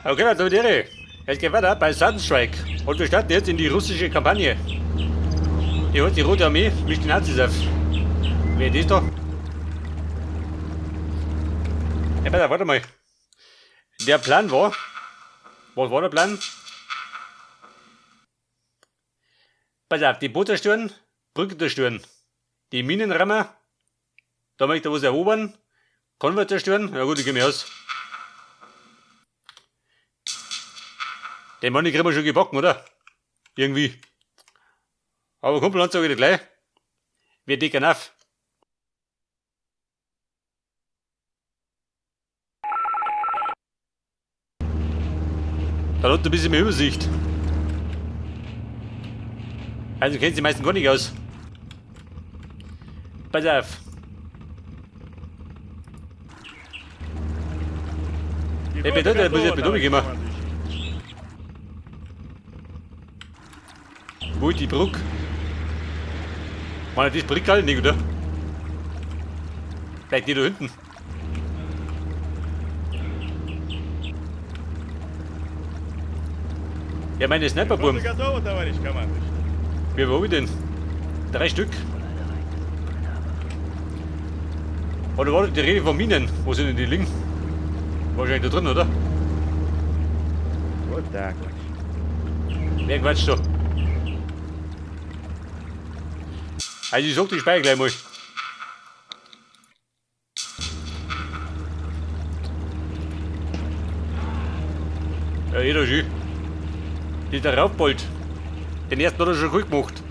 Okay, Leute, es geht weiter bei Sudden Strike. Und wir starten jetzt in die russische Kampagne. Die hat die Rote Armee, mischt die Nazis auf. Wer ist das da? Ja, pass auf, warte mal. Der Plan war. Was war der Plan? Pass auf, die Boote zerstören, Brücke zerstören. Die Minenrammer, da möchte ich was erobern. Konvoi zerstören, ja gut, ich geh mir aus. Den Mann, den kriegen wir schon gebacken, oder? Irgendwie. Aber Kumpel, dann sag ich dir gleich. Wir decken auf. Da hat ein bisschen mehr Übersicht. Also kennt die meisten gar nicht aus. Pass auf. Пехота bedeutet, muss ich готова, jetzt mit товарищ umgehen. командующий. Wo ist die Brücke? War das Brücke halt nicht, oder? Vielleicht die da hinten. Ja, meine Sniperburm. Пехота готова, товарищ командующий. Wie viel hab ich denn? Drei Stück. Oder war das die Rede von Minen? Wo sind denn die liegen? Wahrscheinlich da drin, oder? Вот так вот. Wer quatscht da? Also ich sag die Speicher gleich mal. Ja, jeder schön. Dieser Raufbold. Den ersten hat er schon gut gemacht.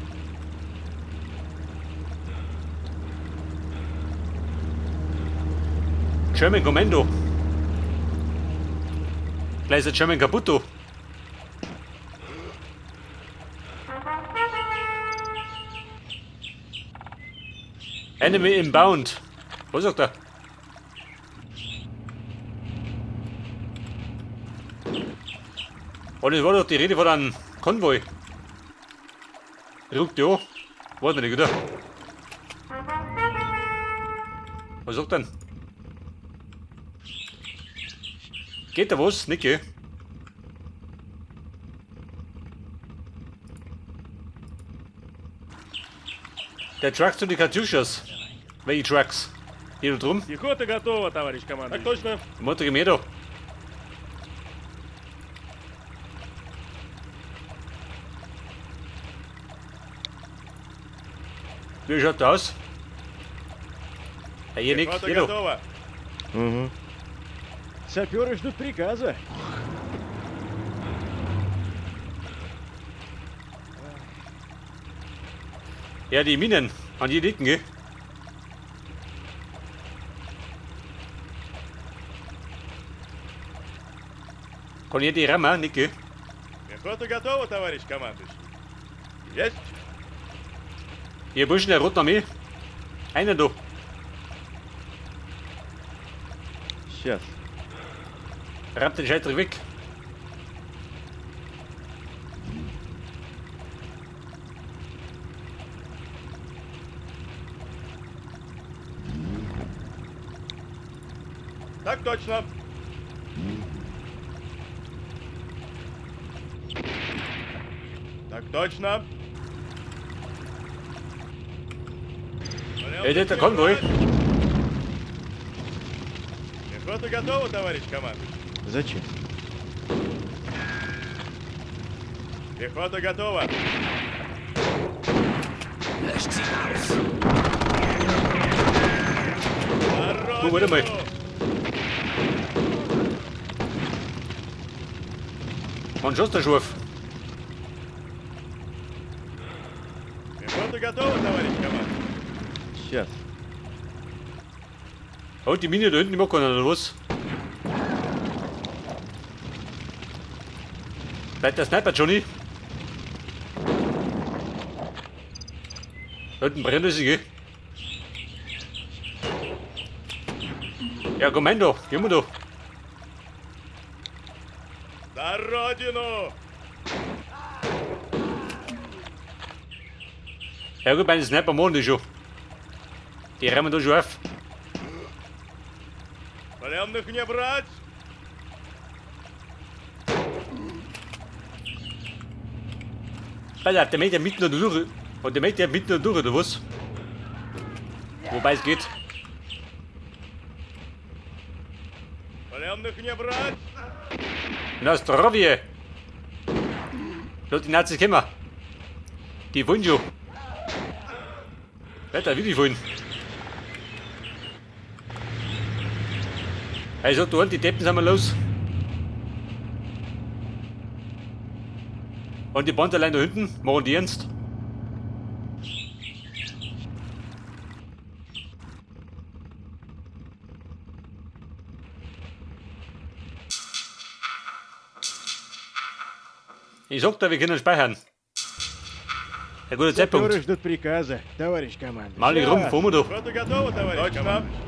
German Commando. Gleich ist der German kaputt da. Enemy inbound. Was sagt er? Und es war doch die Rede von einem Konvoi. Ruckt ja. Weiß man nicht, oder? Was sagt denn? Geht da was? Nicht, gell? Der Truck zu den Katyushas. Welche Trucks? Hier da drum? Пехота готова, товарищ командующий. Так точно. Motor mehr da. Wie schaut das aus? Ja, hier nicht, Пехота hier da. готова. Угу. Саперы ждут приказа. Ja, die Minen. An die liegen, gell? Kann ich die rammen, nicht, gell? Пехота готова, товарищ командующий. Есть. Hier, Burschen, der roten Armee. Einer da. Сейчас. Rammt den Scheißdreck weg. Так точно. Так точно. Ey, der Konvoi. Пехота готова, товарищ командующий. Зачем? Пехота готова. Löscht sie aus! За Ну, warte mal. родину! Mann, schoss der Schurf. Пехота готова, товарищ командующий. Сейчас. Oh, die Mine da hinten, die macht keiner, oder was? Bleibt der Sniper, Johnny? Da hinten brennt es, gell? Ja, komm rein da, gehen wir da. За родину! Ja gut, meine Sniper machen die schon. Die räumen da schon auf. Пленных не брать! Pass auf, der möchte ja mitten da durch. Und der möchte ja mitten da durch, oder was? Wobei es geht. Пленных не брать! Na, zdrowie! Lass die Nazis kommen. Die wollen schon. Wetter, wie die wollen. Also, da die Deppen sind wir los. Und die Bande allein da hinten, machen die ernst. Ich sag da, wir können speichern. Ein guter Саперы Zeitpunkt. ждут приказа, товарищ командующий. Mal nicht rum, Щас. fahren wir doch. Пехота готова, товарищ командующий.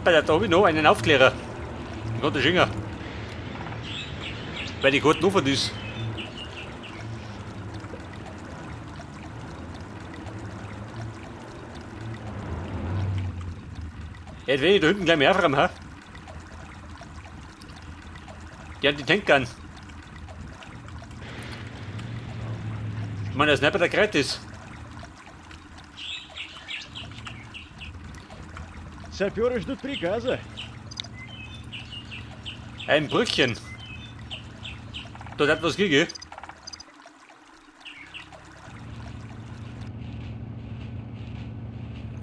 Bei der da hab ich noch einen Aufklärer. Gott, der Schinger. Weil die Karten offen ist. Jetzt werde ich da hinten gleich mehr aufräumen, ha? Die haben die Tankgun. Ich meine, der Sniper, der gerät ist. Саперы ждут приказа. Ein Brückchen. Dort hat was gegen.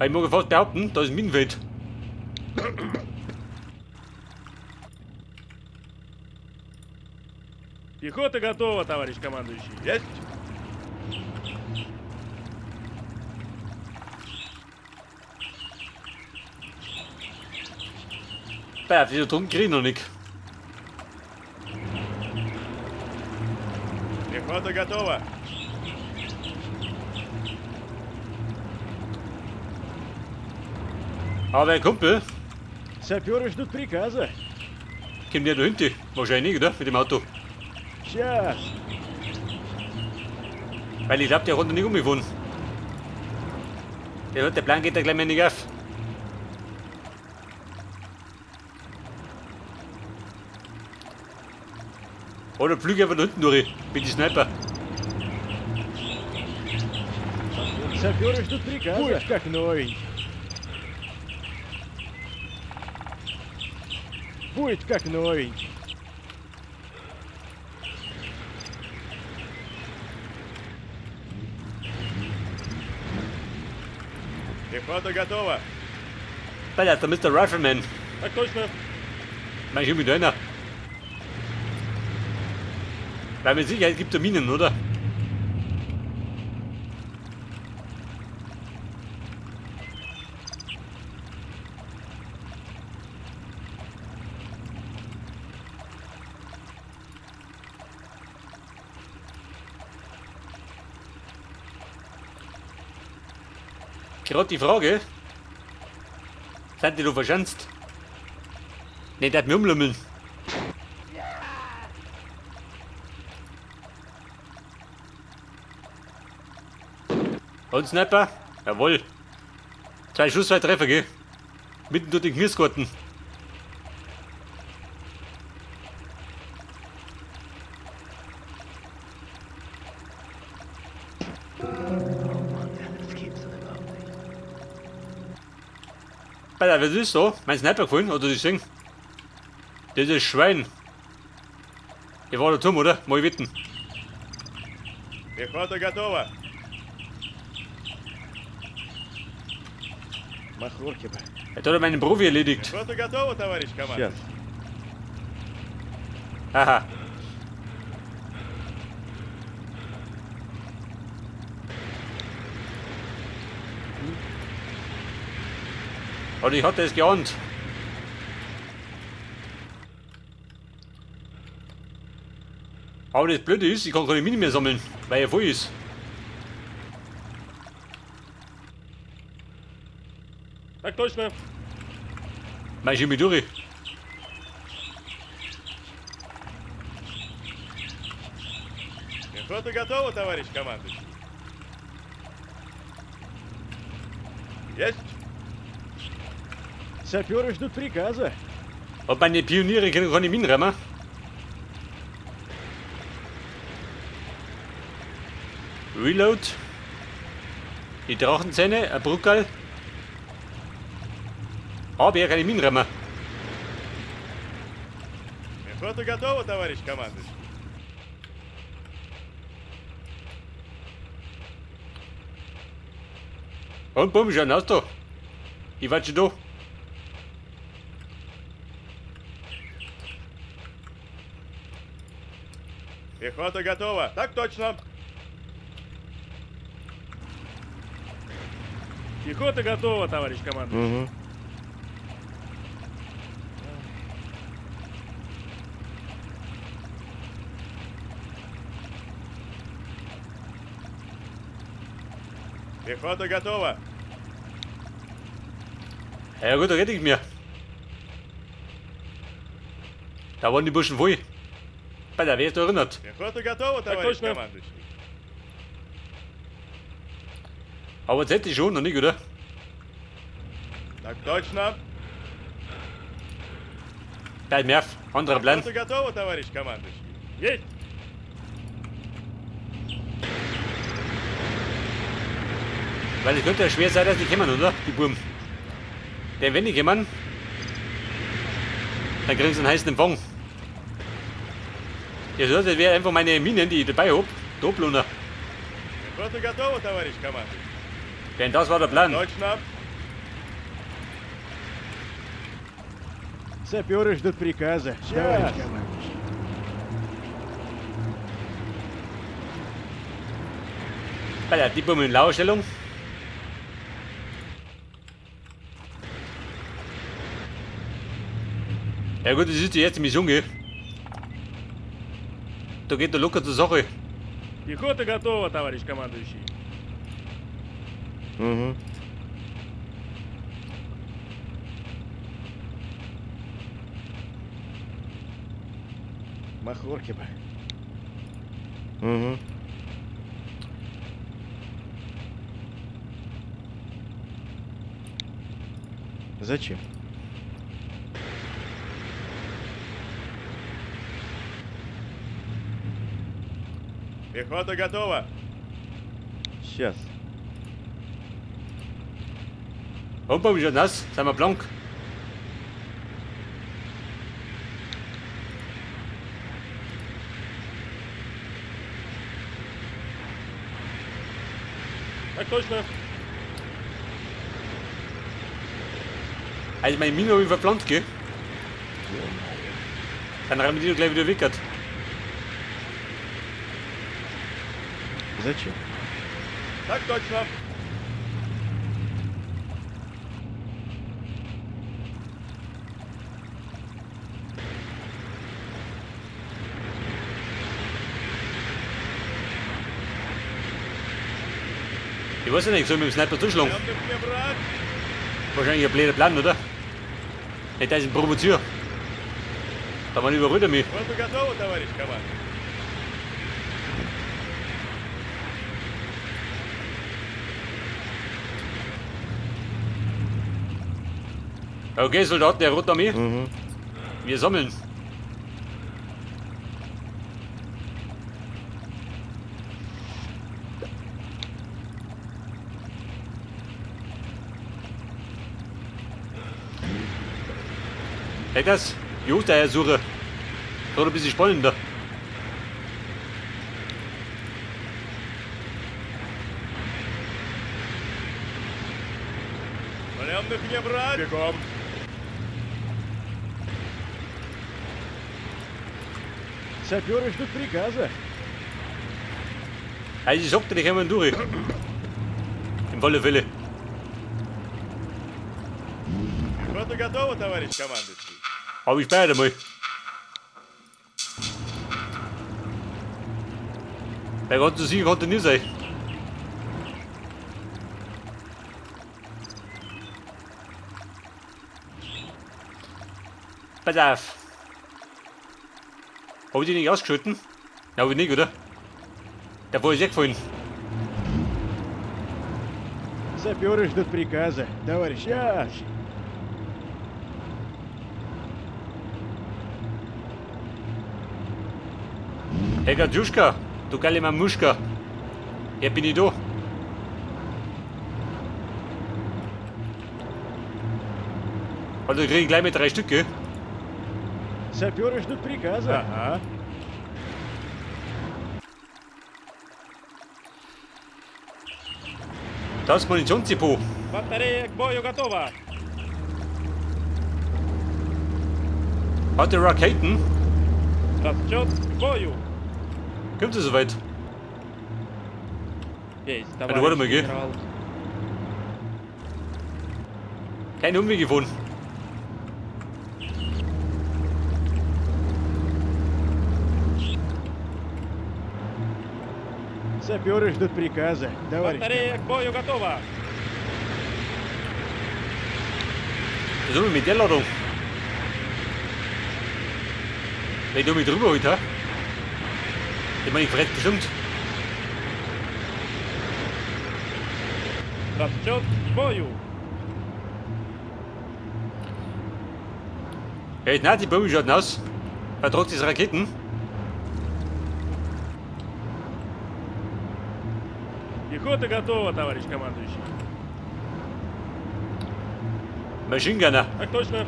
Ich mag fast behaupten, da ist ein Minenfeld. Пехота готова, товарищ командующий. Есть! Bei auf dieser Trunken krieg ich noch nicht. Пехота готова. Aber ein Kumpel Саперы ждут приказа. kommt der da hinten. Wahrscheinlich, oder? Mit dem Auto. Сейчас. Weil ich glaub, der hat noch nicht umgefahren. Der Plan geht da gleich mal nicht auf. Oder flüge einfach da hinten durch mit den Sniper. Саперы ждут приказа. Будет как новенький. Будет как новенький. Пехота готова. Alter, der Mr. Rifleman. Так точно. Mein ich mit einer. Weil mit Sicherheit gibt es Minen, oder? Gerade die Frage, sind die da verschanzt? Ne, der hat mich umlümmeln. Und Sniper? Jawohl. 2 Schuss, 2 Treffer, gell? Mitten durch den Gemüsegarten. Alter, was ist so? Mein Sniper gefunden, oder das Ding? Dieses Schwein. Der war der Turm, oder? Mal wetten. Пехота готова. Махорки бы. Er hat meinen Profi erledigt. Пехота готова, товарищ командир. Сейчас. Aha. Und ich hatte es geahnt. Aber das Blöde ist, ich kann keine Minen mehr sammeln, weil er voll ist. Так точно. Mein Chemie durch. Пехота готова, товарищ командующий. Есть. Саперы ждут приказа. Und meine Pioniere können keine Minen rammen. Reload. Die Drachenzähne, ein Bruckerl. Aber ja keine Minen rammen. Пехота готова, товарищ командующий. Und bumm, schon aus da. Ich warte schon da. Пехота готова. Так точно. Пехота готова, товарищ командующий. Угу. Пехота готова. Ja gut, da rede ich mir. Da waren die Burschen voll. Bei der wer ist da erinnert? Пехота готова, товарищ точно. командующий. Aber jetzt hätte ich schon noch nicht, oder? Так точно. Geil, Merv. Anderer Plan. Пехота готова, товарищ командующий. Есть! Weil es könnte ja schwer sein, dass die kommen, oder? Die Burm. Denn wenn die kommen, dann kriegen sie einen heißen Empfang. Ja, so, das wäre einfach meine Minen, die ich dabei hab. Doppelunter. Пехота готова, товарищ командующий. Denn das war der Plan. Точно. Саперы ждут приказа, товарищ командующий. Alter, die Burm in Lauerstellung. Ja gut, das ist die erste Mission, gell? Da geht der locker zur Sache. Пехота готова, товарищ командующий. Угу. Махорки бы. Угу. Зачем? Пехота готова. Сейчас. Und wie schaut aus? Sind wir blank? Так точно. Also meine Mine habe ich verplant, gell? Dann rammen die doch gleich wieder weg. Зачем? Так точно. Ich weiß ja nicht, soll ich mit dem Sniper zuschlagen? Наемных мне враг. Wahrscheinlich ein blöder Plan, oder? Nicht, dass ich ihn provoziere. Da man überrollt er mich. Пехота готова, товарищ командующий. Okay, Soldaten der Roten Armee. Угу. Wir sammeln. Hey, das Josteiersuche. Gerade ein bisschen spannender. Пленных не брать. Бегом. Саперы ждут приказа. Also ich sagte, die kommen durch. Im volle Fälle. Пехота готова, товарищ командующий. Aber ich speichere mal. Bei Gott zu sicher konnte nie sein. Pass auf. Hab ich die nicht ausgeschalten? Na, hab ich nicht, oder? Der war ist weggefallen. Саперы ждут приказа, товарищ. Сейчас. Hey Katjuschka, du geile Mamuschka. Ja, bin ich da. Also krieg ich gleich mit 3 Stück, gell? Саперы ждут приказа. Ага. Das ist Munitionsdepot. Батарея к бою готова. Hat der Raketen? Расчет к бою. Kommt es soweit? Есть, Ja, du warte товарищ mal, gell? генерал. Kein Umweg gefunden. Саперы ждут приказа, товарищ. Батарея к бою готова. Das ist mit der Ladung. Wenn ich da mit drüber heute, hä? Ich meine, ich verrät bestimmt. Расчет к бою. Hey, na, die Böhme schaut aus. Vertragt diese Raketen. Пехота готова, товарищ командующий. Machine Gunner. Так точно.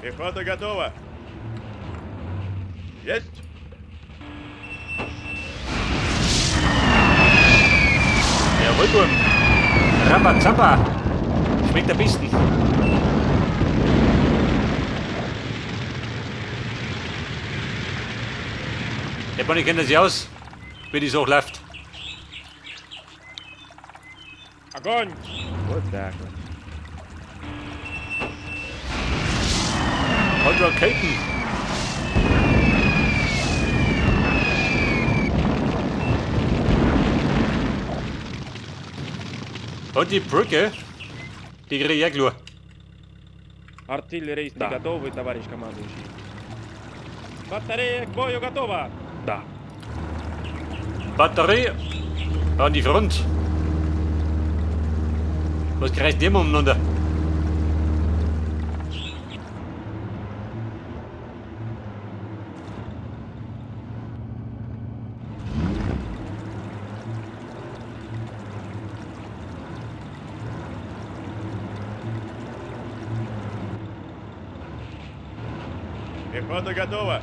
Пехота готова. Есть. Jawohl, Burm. Rambazamba. Schmeckt am besten. Der Bonnie kennt sich aus, wie die so läuft. Огонь! Вот так вот. Und Raketen. Und die Brücke, die krieg ich auch gleich. Артиллеристы готовы, товарищ командующий. Батарея к бою готова. Да. Batterie an die Front. Was kreist die immer umeinander? Пехота готова.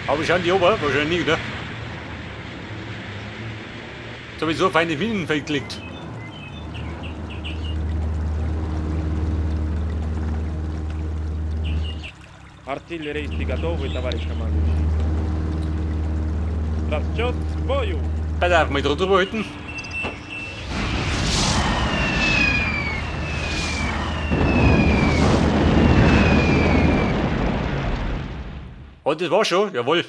Aber schauen die oben, wahrscheinlich nicht, oder? Sowieso feine Minenfeld liegt. Артиллеристы готовы, товарищ командующий. Расчет к бою. Pass auf, mal drunter halten. Und das war schon, jawohl.